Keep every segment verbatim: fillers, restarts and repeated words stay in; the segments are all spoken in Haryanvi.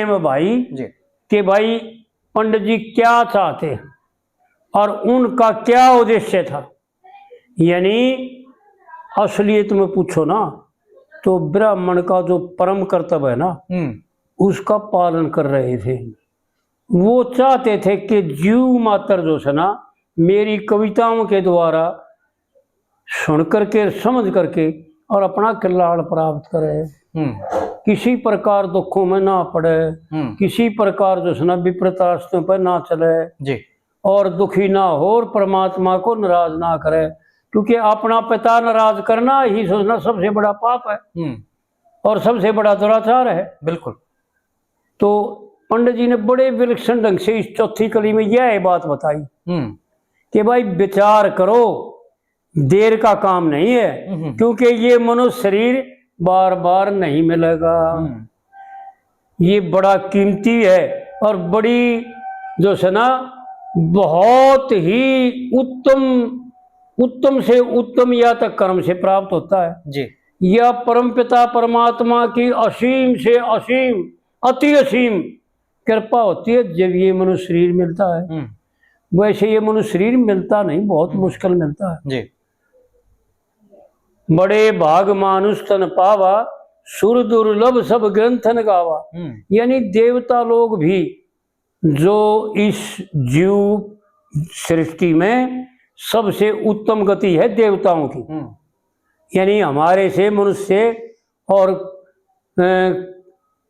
में भाई जी। कि भाई पंडित जी क्या चाहते हैं और उनका क्या उद्देश्य था, यानी असलियत में पूछो ना तो ब्राह्मण का जो परम कर्तव्य है ना हम्म। उसका पालन कर रहे थे। वो चाहते थे कि जीव मात्र जो है ना मेरी कविताओं के द्वारा सुन करके समझ करके और अपना कल्याण प्राप्त करे, हम्म। किसी प्रकार दुखों में ना पड़े, हम्म। किसी प्रकार जो है ना विपरीत रास्तों पर ना चले जी। और दुखी ना हो और परमात्मा को नाराज ना करे, क्योंकि अपना पिता नाराज करना ही सोचना सबसे बड़ा पाप है हम्म। और सबसे बड़ा दुराचार है। बिल्कुल। तो पंडित जी ने बड़े विलक्षण ढंग से इस चौथी कली में यह बात बताई हम्म। कि भाई विचार करो, देर का काम नहीं है, हम्म। क्योंकि ये मनुष्य शरीर बार बार नहीं मिलेगा। हम्म। ये बड़ा कीमती है और बड़ी जो है ना बहुत ही उत्तम, उत्तम से उत्तम या तो कर्म से प्राप्त होता है जी। या परमपिता परमात्मा की असीम से असीम, अति असीम कृपा होती है जब ये मनुष्य शरीर मिलता है। हम्म। वैसे ये मनुष्य शरीर मिलता नहीं, बहुत हम्म। मुश्किल मिलता है जी। बड़े भाग मानुष तन पावा, सुर दुर्लभ सब ग्रंथन गावा। हम्म। यानी देवता लोग भी जो इस जीव सृष्टि में सबसे उत्तम गति है देवताओं की, हम्म। यानी हमारे से मनुष्य और अ,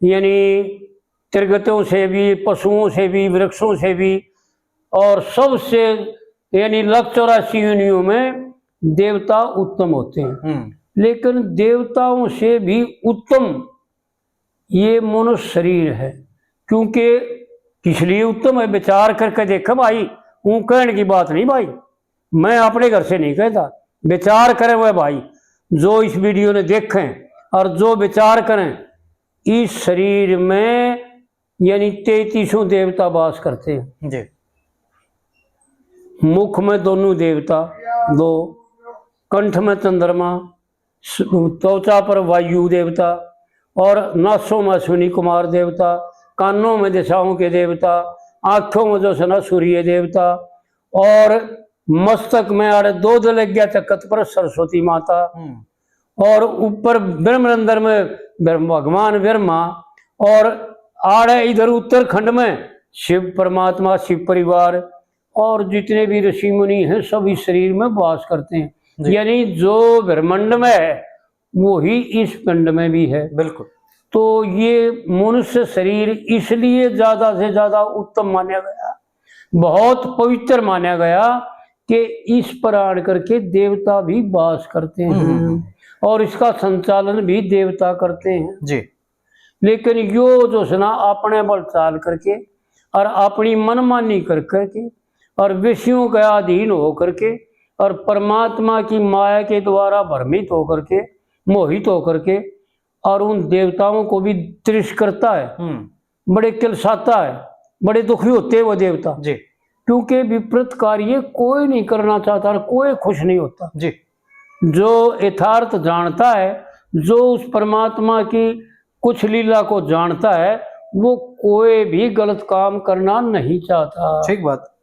यानी त्रिगतों से भी, पशुओं से भी, वृक्षों से भी और सबसे, यानी लाख चौरासी योनियों में देवता उत्तम होते हैं। हम्म। लेकिन देवताओं से भी उत्तम ये मनुष्य शरीर है। क्योंकि किस लिए उत्तम है, विचार करके देखे भाई। ऊं कहने की बात नहीं भाई, मैं अपने घर से नहीं कहता, विचार करें वह भाई जो इस वीडियो ने देखें और जो विचार करें। इस शरीर में यानी तैंतीसों देवता वास करते हैं जी। मुख में दोनों देवता दो, कंठ में चंद्रमा, स-, त्वचा पर वायु देवता और नासों में अश्विनी कुमार देवता, कानों में दिशाओं के देवता, आंखों में जो है ना सूर्य देवता और मस्तक में आड़े दो दलग्या चकत पर सरस्वती माता हम्म। और ऊपर ब्रह्मरंध्र में ब्रह्म, भगवान ब्रह्मा और आड़े इधर उत्तराखंड में शिव परमात्मा, शिव परिवार और जितने भी ऋषि मुनि हैं सब इस शरीर में वास करते हैं। जी। यानी जो ब्रह्मांड में है वो ही इस पिंड में भी है। बिल्कुल। तो ये मनुष्य शरीर इसलिए ज्यादा से ज्यादा उत्तम माना गया, बहुत पवित्र माना गया कि इस पर आड़ करके देवता भी वास करते हैं हम्म, हम्म, हम्म। और इसका संचालन भी देवता करते हैं। जी। लेकिन यो जो है ना अपने बल चाल करके और अपनी मनमानी कर करके और विषयों के अधीन हो करके और परमात्मा की माया के द्वारा भ्रमित होकर के, मोहित होकर के और उन देवताओं को भी तिरस्करता है, हम्म। बड़े किलसाता है, बड़े दुखी होते हैं वो देवता। जी। क्योंकि विपरीत कार्य कोई नहीं करना चाहता और कोई खुश नहीं होता। जी। जो यथार्थ जानता है, जो उस परमात्मा की कुछ लीला को जानता है, वो कोई भी गलत काम करना नहीं चाहता। ठीक बात।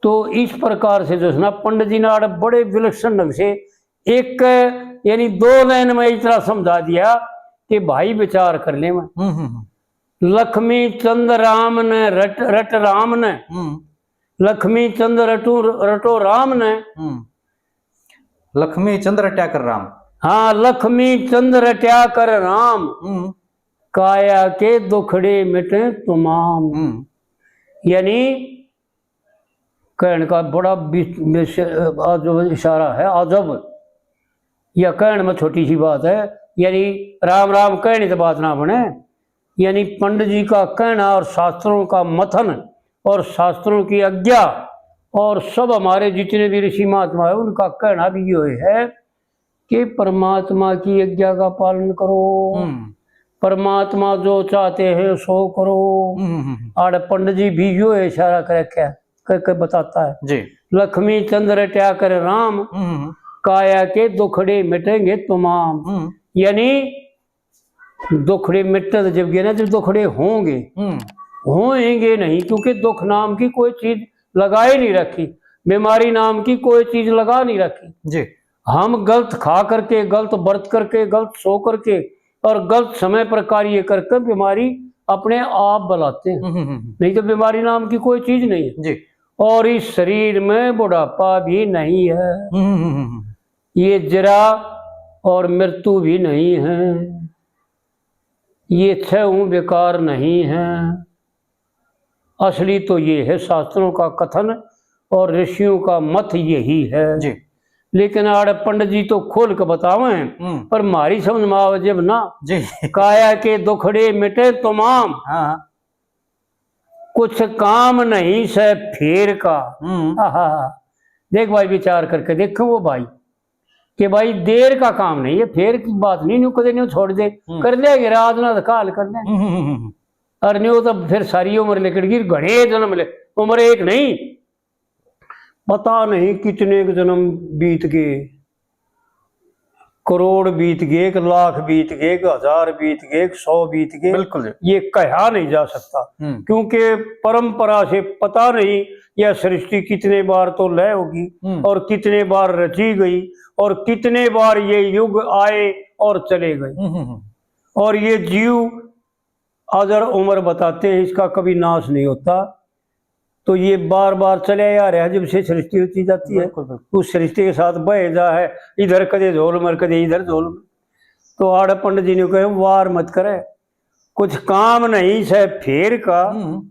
तो इस प्रकार से जो है ना पंडित जी ने आड़े बड़े विलक्षण ढंग से एक, यानी दो लाइन में इतना समझा दिया कि भाई विचार कर ले। मैं हम्म, हम्म, हम्म। लक्ष्मी चंद राम ने रट, रट राम ने। हम्म। लक्ष्मी चंद रटू, रटो राम ने। हम्म। लक्ष्मी चंद रट्या कर राम। हाँ, लक्ष्मी चंद रट्या कर राम। हम्म। काया के दुखड़े मिटे तमाम। हम्म। यानी कहने का बड़ा विस-, विस-, आ, जो इशारा है, अजब। या कहने में छोटी सी बात है, यानी राम राम कहने से बात ना बने, यानी पंडित जी का कहना और शास्त्रों का मथन और शास्त्रों की आज्ञा और सब हमारे जितने भी ऋषि महात्मा है उनका कहना भी यो है कि परमात्मा की आज्ञा का पालन करो, हम्म। परमात्मा जो चाहते हैं सो करो। हम्म, हम्म, हम्म। आड़े पंडित जी भी यो इशारा कर रखे, कर, कर बताता है। जी। लक्ष्मी चंद रट्या कर राम, हम्म, हम्म। काया के दुखड़े मिटेंगे तमाम। हम्म। यानी दुखड़े मिटते तो जब गिरे, जब दुखड़े होंगे, हम्म। होएंगे नहीं, क्योंकि दुख नाम की कोई चीज लगा ही नहीं रखी, बीमारी नाम की कोई चीज लगा नहीं रखी। जी। हम गलत खा करके, गलत बरत करके, गलत सो करके और गलत समय पर कार्य करके बीमारी अपने आप बुलाते हैं। हम्म, हम्म, हम्म। नहीं तो बीमारी नाम की कोई चीज नहीं है। जी। और इस शरीर में बुढ़ापा भी नहीं है, हम्म, हम्म, हम्म, हम्म। ये जरा और मृत्यु भी नहीं है, ये छह बेकार नहीं है। असली तो ये है शास्त्रों का कथन और ऋषियों का मत यही है। जी। लेकिन आड़े पंडित जी तो खोल के बतावे हैं, हम्म। पर म्हारी समझ में आवे जब ना, जी। काया के दुखड़े मिटे तमाम, हाँ। कुछ काम नहीं से फेर का। हम्म। आहा। देख भाई, विचार करके देखो वो भाई, कि भाई देर का काम नहीं है, फेर की बात नहीं, न्यू कदे न्यू छोड़ दे, हम्म। कर लेंगे रात ना तो काल कर लेंगे। हम्म, हम्म, हम्म। और न्यू तो फिर सारी उम्र लिकड़ गई, घने जन्म ले, उम्र एक नहीं, पता नहीं कितने के जन्म बीत गए, करोड़ बीत गए, एक लाख बीत गए, एक हजार बीत गए, एक सौ बीत गए, बिल्कुल जी। ये कहा नहीं जा सकता, हम्म। क्योंकि परंपरा से पता नहीं यह सृष्टि कितने बार तो लय होगी हम्म। और कितने बार रची गई और कितने बार ये युग आए और चले गए। हम्म, हम्म, हम्म। और ये जीव अजर उम्र बताते हैं, इसका कभी नाश नहीं होता। तो ये बार बार चले आ रहा है, जब से सृष्टि रची जाती है, बिल्कुल, बिल्कुल। उस सृष्टि के साथ बह जा है, इधर कदे झोल मर, कदे इधर झोल मर। तो आड़े पंडित जी ने कहे, वार मत करे, कुछ काम नहीं से फेर का। हम्म।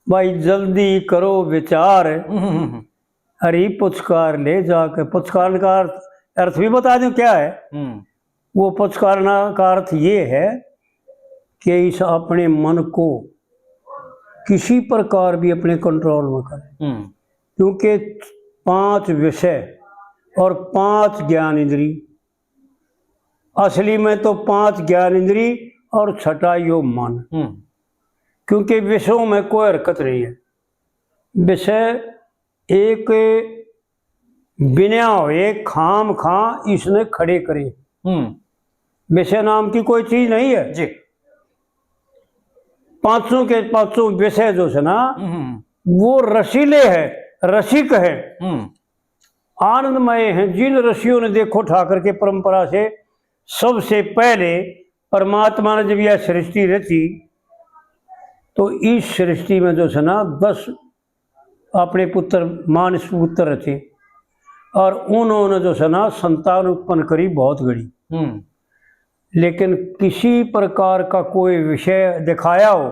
भाई जल्दी करो विचार, हम्म, हम्म, हम्म। अरे पुचकार ले जाके, पुचकार का अर्थ, अर्थ भी बता दूं क्या है? हम्म। वो पुचकारना का अर्थ ये है कि इस अपने मन को किसी प्रकार भी अपने कंट्रोल में करें, हम्म। क्योंकि पांच विषय और पांच ज्ञान इंद्री, असली में तो पांच ज्ञान इंद्री और छठा यो मन, हम्म। क्योंकि विषयों में कोई हरकत नहीं है। विषय एक बिना हुए खाम खा इसने खड़े करे। हम्म। विषय नाम की कोई चीज नहीं है। जी। पांचों के पांचों विषय जो है ना, हम्म। वो रसीले है, रसिक है, हम्म। आनंदमय है। जिन ऋषियों ने, देखो, ठाकर के परंपरा से सबसे पहले परमात्मा ने जब यह सृष्टि रची, तो इस सृष्टि में जो है ना, दस अपने पुत्र, मानस पुत्र रचे, और उन्होंने जो है ना, संतान उत्पन्न करी बहुत घणी। हम्म। लेकिन किसी प्रकार का कोई विषय दिखाया हो,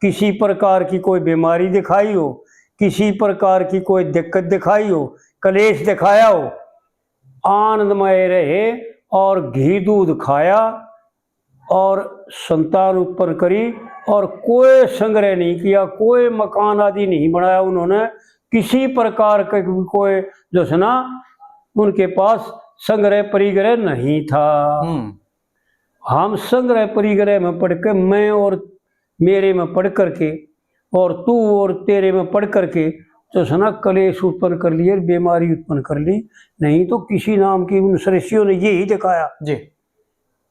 किसी प्रकार की कोई बीमारी दिखाई हो, किसी प्रकार की कोई दिक्कत दिखाई हो, कलेश दिखाया हो, आनंदमय रहे और घी दूध खाया और संतान उत्पन्न करी, और कोई संग्रह नहीं किया, कोई मकान आदि नहीं बनाया उन्होंने, किसी प्रकार का भी कोई जो है ना, उनके पास संग्रह परिग्रह नहीं था। हम्म। हम संग्रह परिग्रह में पढ़ के, मैं और मेरे में पढ़ करके, और तू और तेरे में पढ़ करके जो है ना, कलेश उत्पन्न कर लिए, बीमारी उत्पन्न कर ली। नहीं तो किसी नाम की उन सृष्टियों ने यही दिखाया जी।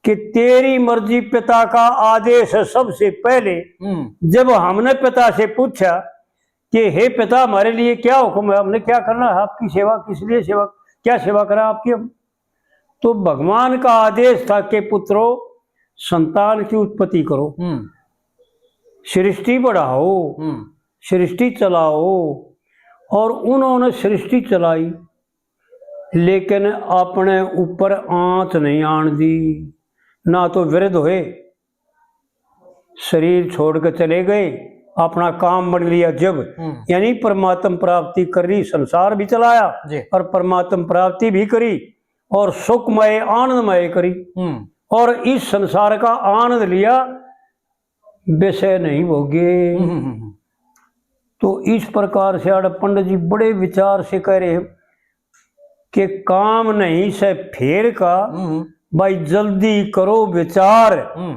कि तेरी मर्जी, पिता का आदेश है सबसे पहले। हम्म। जब हमने पिता से पूछा कि हे पिता, हमारे लिए क्या हुक्म है, हमने क्या करना है, आपकी सेवा, किस लिए सेवा, क्या सेवा करा आपकी हम? तो भगवान का आदेश था कि पुत्रो, संतान की उत्पत्ति करो, हम्म। सृष्टि बढ़ाओ, हम्म। सृष्टि चलाओ। और उन्होंने सृष्टि चलाई, लेकिन अपने ऊपर आंच नहीं आन दी। ना तो वृद्ध हुए, शरीर छोड़ के चले गए, अपना काम बन लिया जब, हम्म। यानी परमात्म प्राप्ति करी, संसार भी चलाया जी। और परमात्म प्राप्ति भी करी और सुखमय आनंदमय करी। हम्म। और इस संसार का आनंद लिया, विषय नहीं भोगे। हम्म, हम्म, हम्म। तो इस प्रकार से आड़े पंडित जी बड़े विचार से कह रहे हैं कि काम नहीं से फेर का, हम्म। भाई जल्दी करो विचार, हम्म।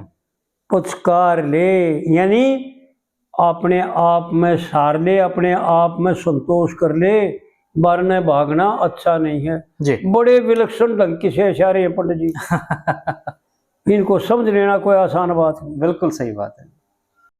पुचकार ले, यानी अपने आप में सार ले, अपने आप में संतोष कर ले, बारने भागना अच्छा नहीं है। जी। बड़े विलक्षण ढंग से इशारे हैं पंडित जी। इनको समझ लेना कोई आसान बात नहीं। बिल्कुल सही बात है।